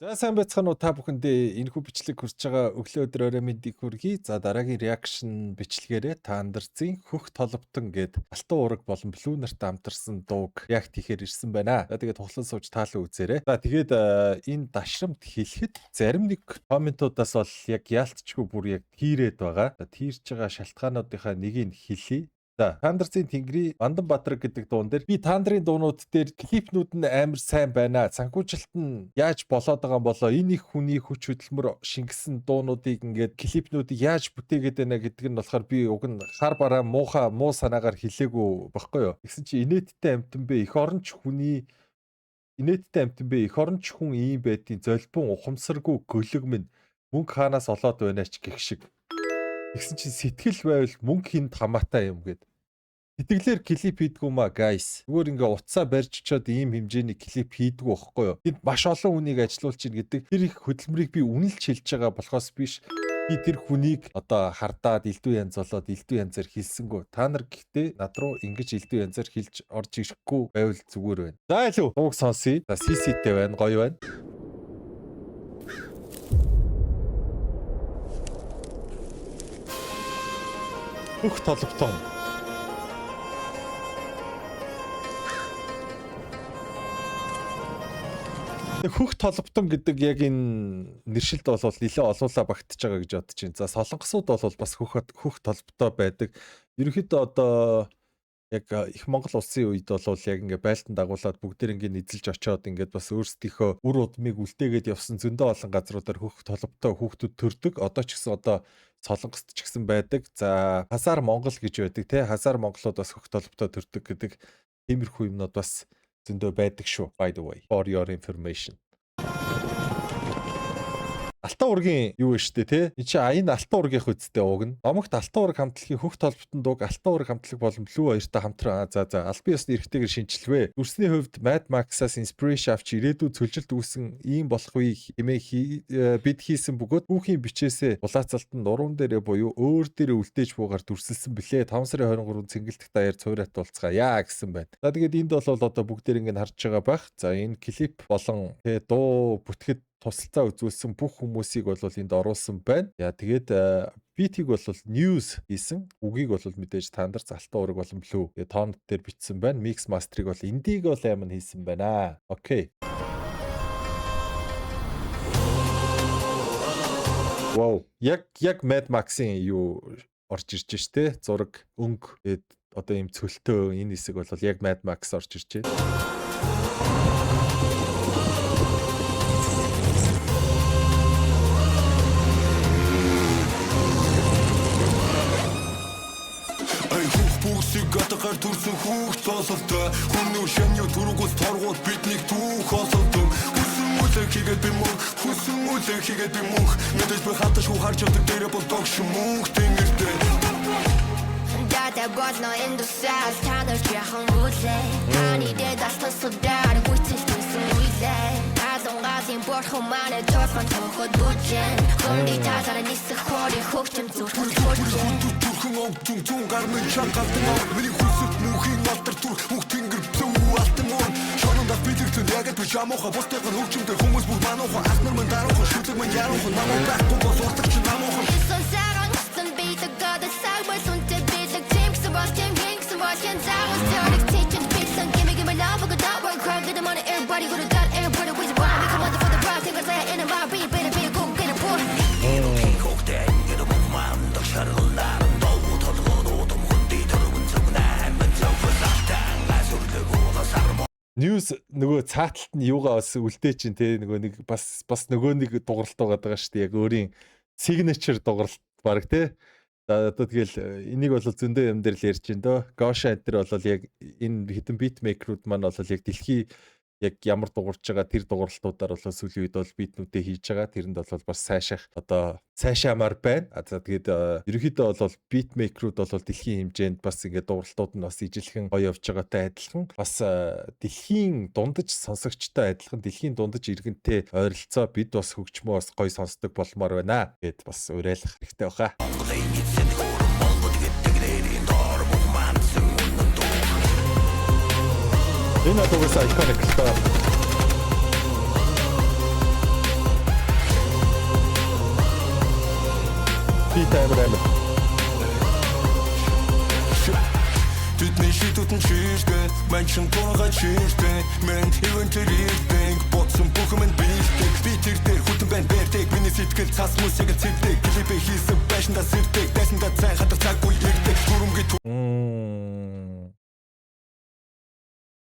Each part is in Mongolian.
За, сайн байцгаана уу, та бүхэндээ энэхүү бичлэг хүрч байгаа өглөө, өдөр, орой мэндийг хүргэе. За, дараагийн reaction бичлэгээрээ Таандарзын "Хөх толботон" гээд Алтан уураг болон Blue нартай хамтарсан дууг react хийхээр ирсэн байна. За, тэгээд тухлан сууж таалан үзээрэй. За, тэгээд энэ дашрамт хэлэхэд зарим нэг comment уудаас бол яг яалтчгүй бүр яг тийрээд байгаа. За, тийрч байгаа шалтгаануудынхаа нэгийг хэлье. За, Таандарзын "Тэнгэрийн Бандан Баатраг" гэдэг дуун дээр би Таандрын дуунууд дээр клипнүүд нь амар сайн байна. Санхүүжилт нь яаж болоод байгаа юм болоо, энэ их хүний хүч хөдөлмөр шингэсэн дуунуудыг ингээд клипнүүдийг яаж бүтээгээд байна гэдэг нь болохоор би уг нь хар бараа муухай муу санаагаар хэлээгүй баггүй юу. Тэгсэн чи инээдтэй амтан бэ, эх оронч хүний инээдтэй амтан бэ, эх оронч хүн ийм байдгийн золбун ухамсаргүй гөлөг минь мөнгө хаанаас олоод байна ч гэх шиг. Тэгсэн чинь сэтгэл байвал мөнгө хүнд хамаатай юм гээд. Сэтгэлээр клип хийдгүү маа, guys. Зүгээр ингээ утсаа барьж очиод ийм хэмжээний клип хийдгүү байхгүй юу? Тэнд маш олон хүнийг ажилуулж ийн гэдэг тэр их хөдөлмөрийг би үнэлж хэлж байгаа болохоос биш. Би тэр хүнийг одоо хардаад элдв янз болоод элдв янзаар хэлсэнгүү. Та нар гэхдээ над руу ингэж элдв янзаар хэлж орж ирэхгүй байвал зүгээр байна. За, илүү дууг сонсъё. За, CC-тэй байна, гоё байна. Хөх толботон. Хөх толботон гэдэг яг энэ нэршилд бол нэлээд олуулаа багтж байгаа гэж бодож байна. За, солонгосууд бол бас хөх хөх толботой байдаг. Ерөнхийдөө одоо яг их Монгол улсын үед бол яг ингээ байлдан дагуулад бүгдээр ингээ эзэлж очиод ингээд бас өөрсдийнхөө үр удмыг үлдээгээд явсан зөндөө олон газруудаар хөх толботой хүүхдүүд төрдөг. Одоо ч гэсэн одоо Солонгост ч гэсэн байдаг. За, Хазар Монгол гэж байдаг, те. Хазар монголууд бас хөх толботой төрдөг гэдэг тиймэрхүү юмнууд бас зөндөө байдаг шүү. By the way, for your information. Алтан уургийн юу вэ штэ, те? Энд чи аян Алтан уургийнх үсттэй ууг нь. Домогт Алтан уураг хамтлагийн "Хөх толботон" дууг Алтан уураг хамтлаг болон Blue хоёртой хамтран за албан ёсны эрхтэйгээр шинчилвэ. Дүрсний хувьд Mad Max-аас inspiration авч ирээдүйд цөлжилт үүсэн ийм болох үе хэмээн бид хийсэн бөгөөд түүхийн бичээсээ улаацалт нь нуруунд дээрээ буюу өөр дээрээ үлдээж буугаар дүрсэлсэн билээ. 5 сарын 23 цэнгэлдэх даяар цуврат уулзгаая гэсэн байна. За, тэгээд энд бол одоо бүгдээр ингэ харж байгаа байх. За, энэ клип болон тэ дуу бүтгэхэд тусалцаа үзүүлсэн бүх хүмүүсийг бол энд оруулсан байна. Яа, тэгээд beat ийг бол News хийсэн. Үгийг бол мэдээж Таандар, Алтан уураг болон Blue. Тэгээд тоонот дээр бичсэн байна. Mix master ыг бол Indigo Lemon хийсэн байна. Okay. Wow. Яг Mad Max-ийн юу орж ирж штэ. Зураг, өнгө, тэгээд одоо ийм цөлтөө энэ хэсэг бол яг Mad Max орж ирж байна. Гатгаар төрсөн хүүхд тололтой. Хүмүүн шэнью түргүүс торгууд биднийг түүх ололтон. Хүсэн үлээ хийгээд би мөнх, хүсэн үлээ хийгээд би мөнх. Мэдээж би хаташ хүү харж явдаг дээрээ бол догш мөнх тэнгэртэй. Дата болно энэ дусал та нар яхан үлээ. Таны дэд алтан судар гүйцэлсэн үйлээ. Алон галын борхон манай толгон тооход бүжэн. Гомди талаараа нисэх хорийн хөгжим зүрхэнд хүрчээ. Түрхэн ог түн түн гармын чан галдан ог. Миний хүсэлт мөнхийн алдар түр мөнх тэнгэр зөв алтан мөр. Шонондох бэлэгтэн яг л биш амууха. Бусдын хөгжимтэй хүмүүс бүр мануухан. Ах нар мань даруухан, шүлэг мань яруухан. Намуу байхгүй бол уртагч намуухан. Исэн саран усан бидэг гадаг саг болсунтэй бэлэг. Тимгсэн бол тим хингсэн бол хэн заавал төрөг teaching бэлэн. Gimme, gimme love, go down, work hard, get the money, everybody go to God, everybody with one. We come on for the rock, think I say in my be better be go get a boy. News нөгөө цааталт нь юугаа бас үлдээ чинь те, нөгөө нэг бас нөгөө нэг дууралт байгаа даа шүү дээ. Яг өөрийн signature дууралт баг те. За, одоо тэгэл энийг бол зөндөө юм дээр л ярьж байна дөө. Gosha энэ төр бол яг энэ хэдэн beat maker үүд маань бол яг дэлхий яг ямар дуурж байгаа тэр дууралтуудаар бол сүүлийн үед бол beat нүүдээ хийж байгаа. Тэрэнд бол бас сайшаах одоо сайшаамаар байна. А за, тэгээд ерөнхийдөө бол beat maker үүд бол дэлхийн хэмжээнд бас ингээд дууралтууд нь бас ижилхэн гоё явж байгаатай адилхан бас дэлхийн дундаж сонсогчтой адилхан дэлхийн дундаж иргэнтэй ойролцоо бид бас хөгжмөө бас гоё сонсдог болмоор байна гэд бас уриалах хэрэгтэй баха. Монголын эзэн Монгол гэдэг нэрийн доор бүх мансан үнэн дуу. Энэ бол угаасаа iconic л доо. Beat амар амар. Тэдний шийдүүд нь чиртэй. Ман чин туурга чиртэй. Мен ивэнтэр ирдэг. Бодсон бүх юм нь бэлдэг. Би тэр дээр хүтэн байна бэрдэг. Миний сэтгэл цас мүс яг л цэвдэг. Клипээ хийсэн байшиндаа сэрдэг. Дайсандаа цай хадар цаггүй ирдэг. Дүрмгийн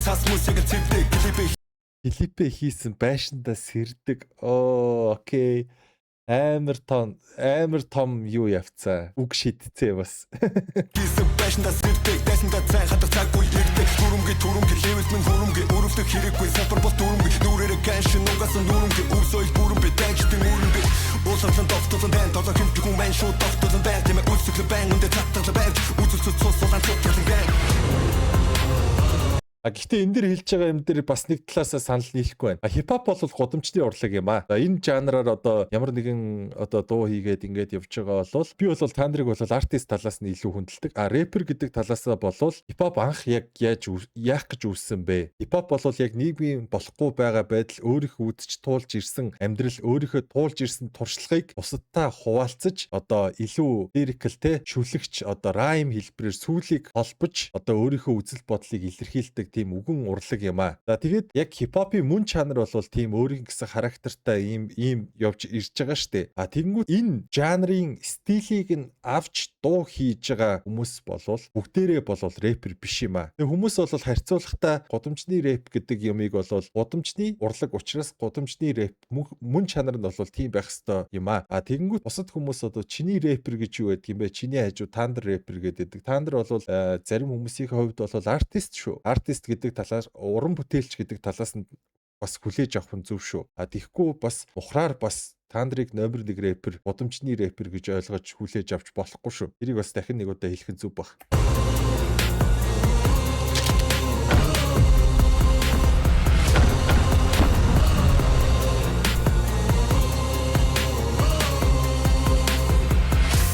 цас мүс яг л цэвдэг. Клипээ Клипээ хийсэн байшиндаа сэрдэг. Оо, okay. Амар том, амар том юу явцаа. Үг шидцээ бас. Хийсэн байшиндаа сэрдэг. Дайсандаа цай хадар цаггүй ирдэг. Дүрмгийн түрэмгийн level минь хүрэмгийн. Өрөвдөх хэрэггүй салбар бол дүрмгийн. Нүрээрээ ганшин угаасан нүрэмгийн. Өв соёл бүрэн би дайчдын үүрэн би. Уулзсан довтолон байн долоо хэмжих хүн мэн шууд довтолон байн. Тийм ээ үлсэглэн байн үндэ цаттгалан байвч. Үзэлцэл цус сулаан цуцлан гэн. А гэхдээ энэ дэр хэлж байгаа юм дээр бас нэг талаасаа санал нийлэхгүй байна. А хипхоп бол гудамжны урлаг юм аа. За, энэ жанраар одоо ямар нэгэн одоо дуу хийгээд ингээд явж байгаа бол би бол та нарыг бол артист талаас нь илүү хүндэлдэг. А рэпер гэдэг талаасаа болвол хипхоп анх яг яаж яах гэж үүссэн бэ? Хипхоп бол яг нийгмийн болохгүй байгаа байдал, өөрийнхөө үзэж туулж ирсэн амьдрал, өөрийнхөө туулж ирсэн туршлагыг бусадтай хуваалцаж, одоо илүү lyrical те, шүлэгч одоо rhyme хэлбэрээр сүлийг холбож, одоо өөрийнхөө үзэл бодлыг илэрхийлдэг тийм үгэн урлаг юм аа. За, тэгээд яг хипхопын мөн чанар бол тийм өөрийн гэсэн характертай ийм ийм явж ирж байгаа штэ. А тэгэнгүүт энэ жанрын стилийг нь авч дуу хийж байгаа хүмүүс болвол бүгдээрээ болвол рэпер биш юм аа. Тэгээ хүмүүс бол харьцуулахдаа гудамжны рэп гэдэг юмыг бол гудамжны урлаг учраас гудамжны рэп мөн чанар нь бол тийм байх ёстой юм аа. А тэгэнгүүт бусад хүмүүс одоо чиний рэпер гэж юу байдаг юм бэ? Чиний хажуу Тандер рэпер гэдэг. Тандер бол зарим хүмүүсийн хувьд бол артист шүү. Артист гэдэг талаар, уран бүтээлч гэдэг талаас нь бас хүлээж авах нь зөв шүү. А тэгэхгүй бас ухраар бас Тандрыг номер 1 рэпер, гудамжны рэпер гэж ойлгож хүлээж авч болохгүй шүү. Тэрийг бас дахин нэг удаа хэлэх нь зөв баг.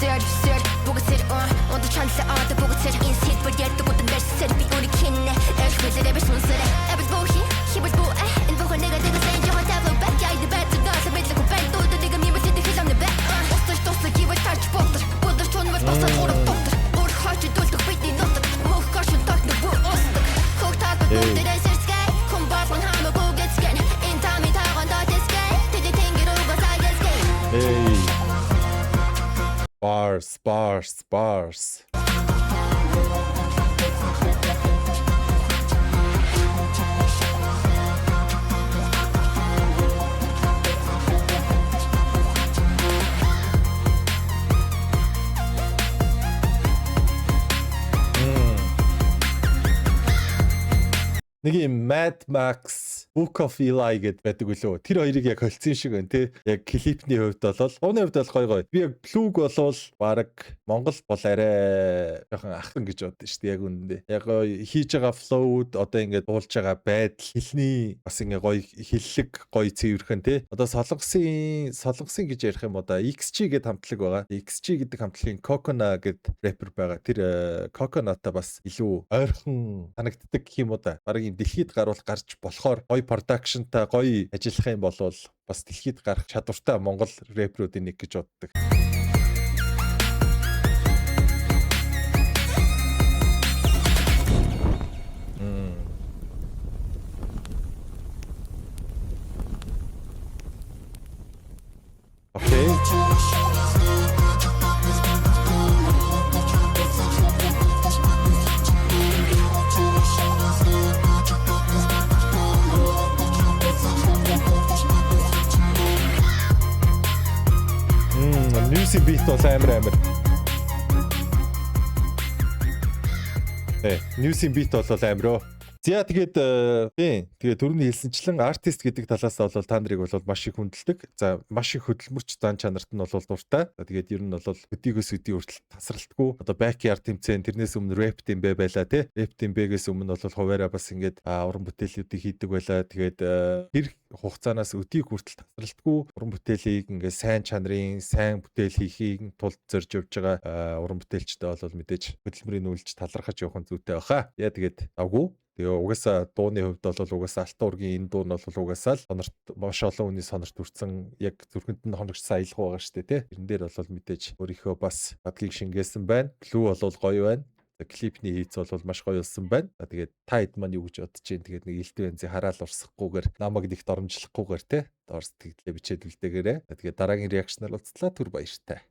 Сэр сэр бүгд сэр он чанлаа одоо бүгд сэр энэ сэдвэр ярьдаг удан дээр сэр би өөрийг хиннэ эх хөлөрөө би сүнсэрэ эбэл бүү хибэл бүү энэ бүхэн нэг нэг сэн жоохон тавь бат яй бат даа мэдлэг бэн дуу нэг юм юм хэл амна бэ устж тусах гівэл тарч ботор бодор чунвал босоод гурав доктор өөр хойч дүүлдэх бидний нутаг мөх гошин тогтно бүр устдаг хөх таг бүгдээрээ сэрсгэй хүн болгон хамаагүй гэцгэн энэ тамийн тагон доо тэсгэй тэдэ тэнгэр угсаа гэсгэй. Hey. Bars, bars, bars. Нэг юм Mad Max, Book of Eli гэд байдаг үлээ. Тэр хоёрыг яг холцсон шиг байна те. Яг клипний хувьд бол, дууны хувьд бол гой гой. Би яг Blue болвол баг Монгол бол арай жоохон ахсан гэж боддоо шүү дээ яг үнэндээ. Яг гоё хийж байгаа flow-д, одоо ингээд дуулж байгаа байдал, хэлний бас ингээ гоё хэллэг, гоё цэвэрхэн те. Одоо солонгосын гэж ярих юм уу да, XG гэд хамтлаг байгаа. XG гэдэг хамтлагийн Cocona гэд рэпер байгаа. Тэр Cocona-та бас илүү ойрхон санагддаг гэх юм уу да. Бараг юм дэлхийд гарвал гарч болохоор гоё production тай гоё ажиллах юм бол бас дэлхийд гарах чадвартай Монгол рэперүүдийн нэг гэж боддог. Okay. Ньюси beat бол амар амар. Ньюсийн beat бол амар өө. За, тэгээд тийм, тэгээд түрүүний хэлсэнчлэн артист гэдэг талаас бол та нарыг бол маш их хүндэлдэг. За, маш их хөдөлмөрч зан чанарт нь бол дуртай. За, тэгээд ер нь бол өдийгөөс өдий хүртэл тасралтгүй одоо backyard тэмцээн, тэрнээс өмнө rap тэмбэ байла те. Rap тэмбэгээс өмнө бол хуваараа бас ингээд уран бүтээлүүдийг хийдэг байла. Тэгээд тэр хугацаанаас өдийг хүртэл тасралтгүй уран бүтээлийг ингээд сайн чанарын сайн бүтээл хийхийг тулд зорж явж байгаа уран бүтээлчтэй бол мэдээж хөдөлмөрийн нүүлж талархаж явах нь зүйтэй баха. Яа, тэгээд давгүй. Тэгээ угаасаа дууны хувьд бол угаасаа Алтан уургийн энэ дуу нь бол угаасаа л сонорт, маш олон хүний сонорт хүрсэн, яг зүрхэнд нь хоногчсон аялга байгаа шүү дээ, тий. Тэрэн дээр бол мэдээж өөрийнхөө бас адгийг шингээсэн байна. Blue бол гоё байна. За, клипний хийц бол маш гоё болсон байна. За, тэгээд та хэд маань юу гэж бодож чинь, тэгээд нэг элдв янзын хараал урсгахгүйгээр, намайг нэгт оромжлохгүйгээр, те, доор сэтгэлдээ бичээд үлдээгээрэй. За, тэгээд дараагийн reaction аар уулзлаа. Түр баяртай.